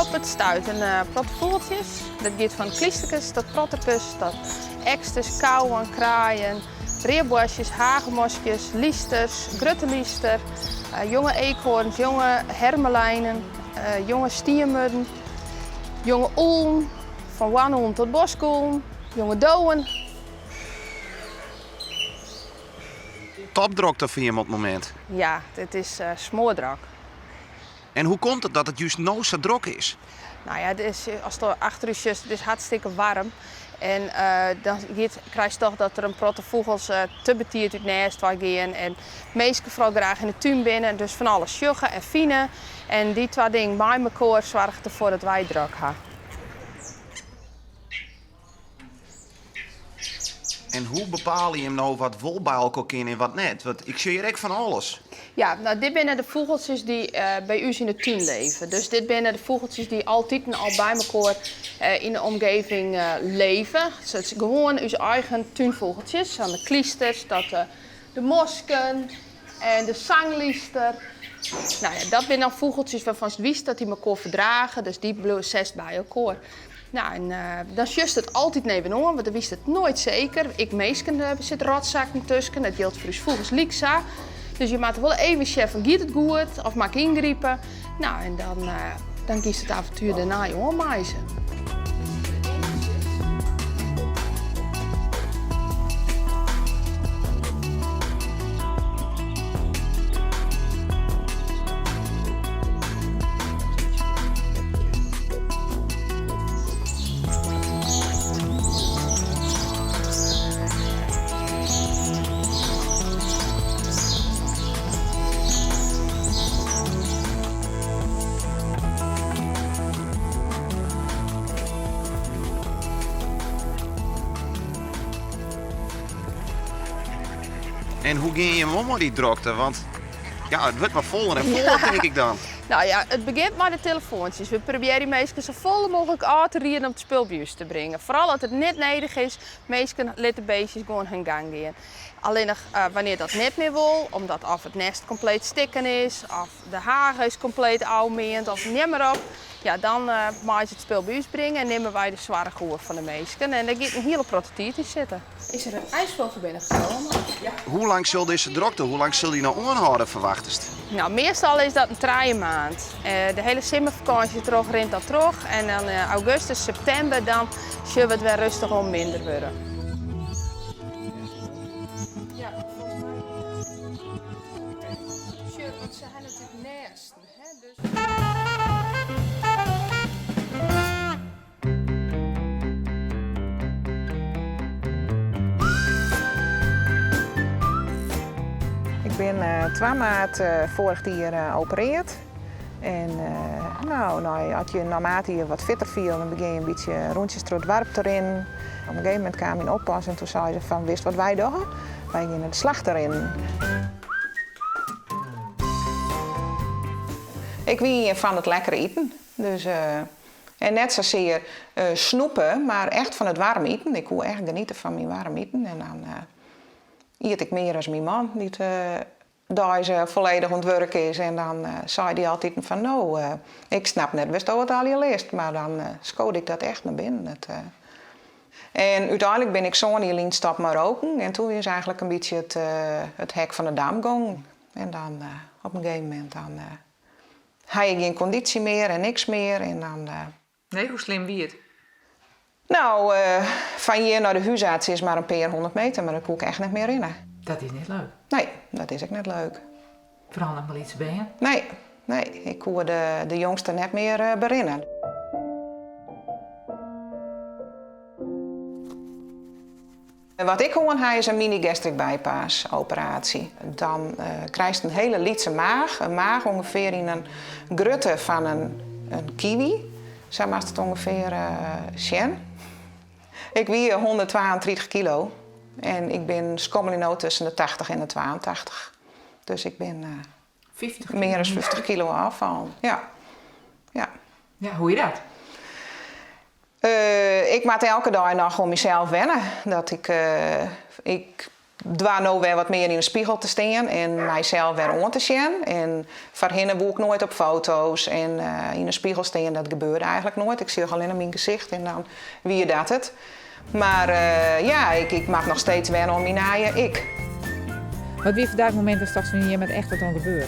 Op it stuit in protte fûgeltsjes. Dat giet fan klysterkes tot protterkes tot eksters, kauwen, kraaien, reaboarstjes, hagemoskjes, lysters, grutte lyster, jonge eekhoarns, jonge hermelijnen, jonge stienmurden, jonge ûlen, fan hoanûlen tot boskûlen, jonge dowen. Topdrokte foar jim op it momint? Ja, it is smoardrok. En hoe komt it dat it just no sa drok is? Nou ja, it is, ast achter ús sjochst, it is hartstikke waarm. En dan giet, krijst toch dat der in protte fûgels te betiid út nêst wei gean. En minsken foaral graach yn de tún binne, dus fan alles sjogge en fine. En dy twa dingen mei mekoar soarget derfoar dat wy drok ha. En hoe bepale jim no wat wol by elkoar kin en wat net? Want ik sjoch hjir ek fan alles. Ja, no dit binne de fûgeltsjes dy't by ús yn de tún leve. Dus dit binne de fûgeltsjes dy't altiten al by mekoar yn de omgeving leve. Dus it is gewoan ús eigen túnfûgeltsjes, fan de klysters tot de mosken en de sanglyster. Nou ja, dat binne dan fûgeltsjes wêrfan'tst witst dat dy mekoar ferdrage, dus dy bliuwe sêst by elkoar. Nou, en dan sjochst it altyd nevenoan, want dan witst it noait seker. Ek minsken der sitte rotsakken tusken, dat jildt foar ús fûgels lyk sa. Dus je moatte wol even sjen fan giet it goed of moat ik yngripe. Nou, en dan, dan giest it avontuer dêrnei oan mei se. En hoe gean jim om mei dy drokte? Want ja, it wurdt mar foller en foller, tink ik dan. Nou ja, it begjint mei de telefoantsjes. We probearje minsken sa folle mooglik ôf te rieden om it spul by ús te bringen. Foaral as it net nedich is, minsken lit de beestjes gewoan hun gang gean. Allinnich wannear't dat net mear wol, omdat of it nêst kompleet stikken is, of de hage is kompleet ôfmeand of neam mar op, ja, dan meie se it spul by ús bringe en nimme wy de soarch oer fan de minsken. En dêr giet in hiele protte tiid yn sitten. Is der in ijsvogel binnengekomen? Ja. Hoe lang sil dizze drokte, hoe lang sil dy noch oanhâlde, ferwachtest? Nou, meastal is dat in trije maand. De hiele simmerfakânsje troch rint dat troch en dan augustus, septimber, dan sjogge we it wer rêstich oan minder wurden. Ja, folgens my. Sjoch, want se ha natuerlik nêsten, hè, dus. Ik bin 2 maart foarich jier opereard. En no, nei, as je naarmate je wat fitter fiele, dan begjin je in bytsje rûntsjes troch it doarp te rinnen. Op in gegeven momint kaam myn oppas en toen sei se fan, witst wat wy dogge? Wy geane de Slachte rinnen. Ik wie ien fan it lekkere iten. Dus, en net sasear snoepe, mar echt fan it waarm iten. Ik koe echt geniete fan myn waarm iten. En dan iet ik mear as myn man, dy't deis folledich oan it wurk is. En dan sei dy altiten fan no, ik snap net wêr'tsto it allegear litst. Mar dan skode ik dat echt nei binnen. It, en úteinlik bin ik sân jier lyn stoppe mei roken. En toen is eigentlik in bytsje it hek fan de dam gongen. En dan op in gegeven momint dan Ha je gjin kondysje mear en niks mear en dan. Nee, hoe slim wie it? No, fan hjir nei de húsarts is mar in pear hûndert meter, mar dan koe ik echt net mear rinne. Dat is net leuk. Nee, dat is ek net leuk. Foaral net mei lytse bern? Nee, nee, ik koe de jongste net mear berinne. Wat ik hân ha is in mini gastric bypass operatie. Dan krijst in hiele lytse maach, in maach ûngefear yn in grutte fan in kiwi. Sa moatst it ûngefear sjen. Ik wie 132 kilo en ik bin skommelje no tusken de 80 en de 82. Dus ik bin mear as 50 kilo ôffallen. Ja. Ja. Ja, hoe is dat? Ik moat elke dei noch oan mysels wenne. Dat ik, ik. Doar no wer wat mear yn 'e spegel te stean en mysels wer oan te sjen. En foarhinne woe ik noait op foto's en yn 'e spegel stean, dat gebeurde eigentlik noait. Ik seach allinnich myn gesicht en dan wie dat it. Mar ja, ik moat noch steeds wenne oan myn nije ik. Wat wie foar dy it momint datst tochtst fan hjir moat echt wat oan gebeure?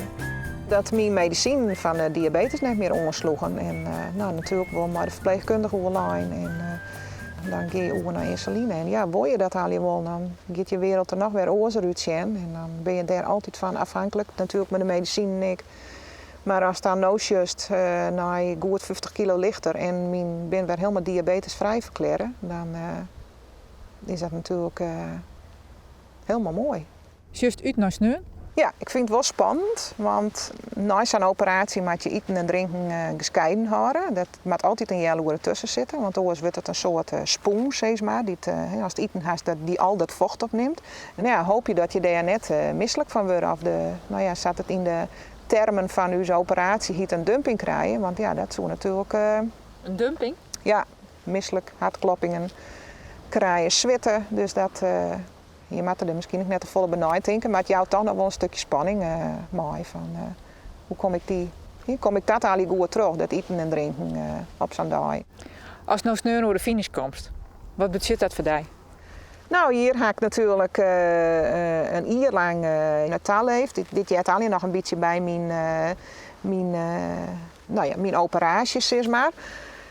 Dat myn medisinen fan de diabetes net mear oansloegen. En no, natuerlik wol mei de ferpleechkundige oerlein. En dan gean je oer nei ynsuline. En ja, wol je dat allegear wol, dan giet je wereld der noch wer oars út sjen. En dan bin je dêr altyd fan afhanklik, natuerlik mei de medisinen ek. Mar ast dan no sjochst nei goed 50 kilo lichter en myn bin wer helemaal diabetesfrij ferklearre, dan is dat natuerlik helemaal moai. Sjochst út nei sneon? Ja, ik fyn it wol spannend, want nei sa'n operaasje moat je iten en drinken geskeiden hâlde. Dat moat altyd in healoere tusken sitte, want oars wurdt it in soart spûns, sis mar, dy't ast iten hast, dat dy al dat focht opnimt. En ja, hoopje dat je dêr net mislik fan wurde of de, no ja, sa't it yn de termen fan ús operaasje hiet, in dumping krije, want ja, dat soe natuerlik... In dumping? Ja, mislik, hartkloppingen krije, switte, dus dat... Je moatte der miskien ek net te folle by neitinke, mar it jout toch noch wol in stikje spanning mei. Fan, hoe kom ik dy, kom ik dat allegear goed troch, dat iten en drinken op sa'n dei. Ast no sneon oer de finish komst, wat betsjut dat foar dy? No, hjir ha ik natuerlik in jier lang nei ta leefd. Dit heart allegear noch in bytsje by myn, no ja, myn operaasje, sis mar.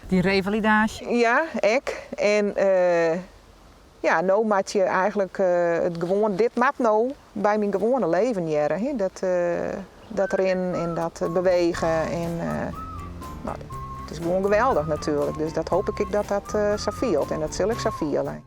Dyn revalidaasje? Ja, ek. En ja, no moat je eigentlik it gewoan, dit moat no by myn gewoane leven hearre. Hè? Dat, dat rinnen en dat bewegen. En, no, it is gewoan geweldich natuerlik. Dus dat hoopje ik dat dat sa fielt en dat sil ik sa fiele.